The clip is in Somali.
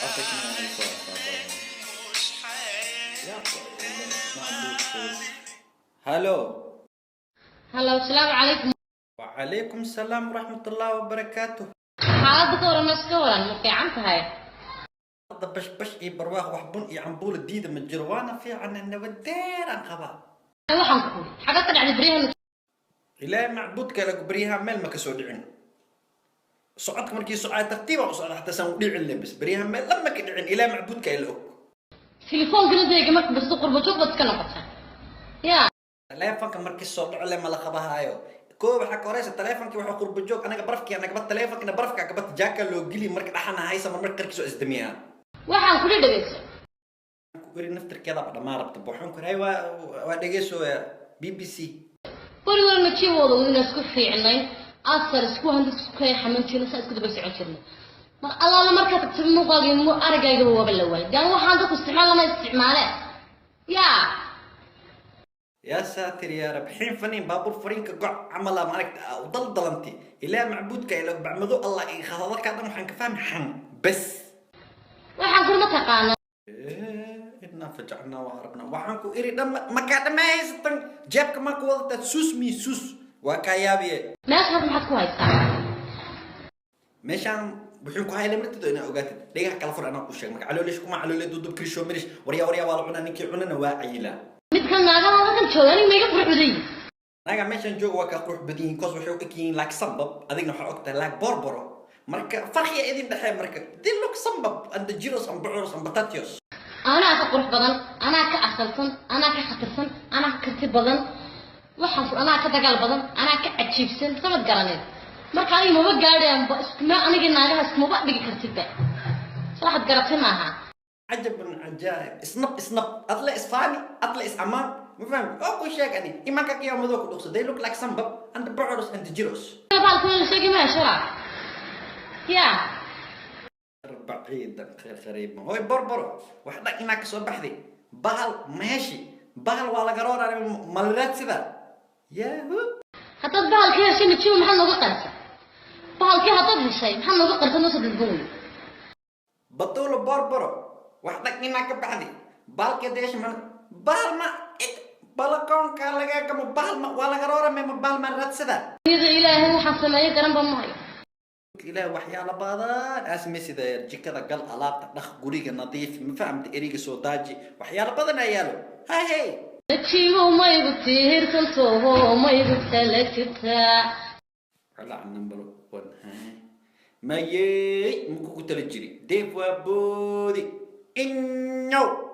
African. Ya halo. Halo, asalaamu calaykum. وعليكم السلام ورحمة الله وبركاته. Xaaladda ka waran, meesha ka waran, ma fiican tahay? Hadda bash bash iyo barwaaq, wax bun iyo cambuula diida ma jiro, waana fiican, nabadeeraan qabaa. Waxaan ku xagga ka dhacday baryahan? Ilaahay macbuudka lagu baryaha meel ma kasoo dhicin. Socodka markii socaa tartiiba u socda, xataa saan u dhicin le, bas baryaha meel lama ka dhicin, ilaahay macbuudka ila og. Telefoonkana deega marka bas qurbo joog baad iska noqota ya. Taleefonka markii soo dhaco le ma la qabahaayo. Koo waxaa ka horeysa taleefonkii waxaa qurbo joog, anaga barafkii nagaba, taleefonkina barafka gabata jaaka loo geli, marka dhaxana haysa marmar qarkiis oo isdamiyaa. Waxaan kula dhegeyso. Ku iri naftirkeeda ba dhammaan rabta buuxan ku hay waa dhegeysoya BBC. Weligood najiibooda wadina isku fiicnayn, asar isku handad, isku kaya xaman jirnay, saa isku daba socon jirnay. Mar allaala markaa tagtay muuqaagii araggayga waaba la waayay. Daan waxaan dadku isticmaal lama isticmaale ya. يا ساتر يا رب، حين فنين بابور فرينك قع عملا ما aragta u daldalanti. Ilaa macbuudka ila bacmado Allah i khadalka dhan waxaan ka fahmi xan bas. Waxaan kuri ma taqaanaa? Inaa fajacnaa wa harabnaa. Waxaan ku iri dhan ma kaa dhamaysatan, jeebka ma ku wadataa sus mi sus, waa kaa yaabiye. Meesha hadda maxaad ku haysaa? Meeshaan wuxuu ku hayla martido inaa ogaatid, dhegaha kala fur, anaa ku sheeg. Marka caloolish kuma caloole dudub kirisho mirish, waryaa waryaa, waa la cunaa, ninkii cunana waa cayilaa. Midkan naagaha halkan jooga aniga ma iga qurux badan yihin? Naga meeshan jooga waa kaa qurux badan yihiin, cause waxay u eg yihiin like sambab, adigna waxaa ogtahay like borboro, marka farqiya idin dhexee. Marka they look sambab and the jiros and boros and potatoes. Anaa ka qurux badan, anaa ka asalsan, anaa ka khatarsan, anaa ka karti badan, waxaan anaa ka dagaal badan, anaa ka cajiibsan, samad garaneed. Marka aniga maba gaadhayanba iskuma, aniga naagaha iskumaba dhigi kartidba, soo waxaad garatay maaha? Cajabun cajaa'ib, isnab isnab, adle isfaani, adle is amaan, ma fahmi oo ku sheeg ani imanka qiyaamado ku dhuqso. They look like sambab and the boros and the jiros. Baalkan la sheegi maya shara ya. Baciidan khayr khariibma hoy borboro, wax dhan inaa kasoo baxday. Bahal meeshi bahal waa laga rooraan maliraad sida yahu. Haddaad bahalkii heshay, najibo, maxaad nooga qarisa? Bahalkii haddaad heshay, maxaad nooga qarisa, noo soo dalban wey? Batuulo borboro, wax dhag inaa ka baxday, bahalkii deesha ma bahal ma balakoonka laga gamo, bahal ma waa laga roorame, ma bahal ma raadsada? Iyada Ilaahay waxaan sameeyo garanba maayo. Ilaah waxyaalo badan aa samaysida: jikada gal, alaabta dhaq, guriga nadiif, ma fahamta, eriga soo daaji, waxyaalo badan ayaa yaalo hay hey. Najibo, maygu tiirsantaho, maygu tala jirtaa? Ralac number one hay mayey, makugu tala jiri deef waa boodi inyow.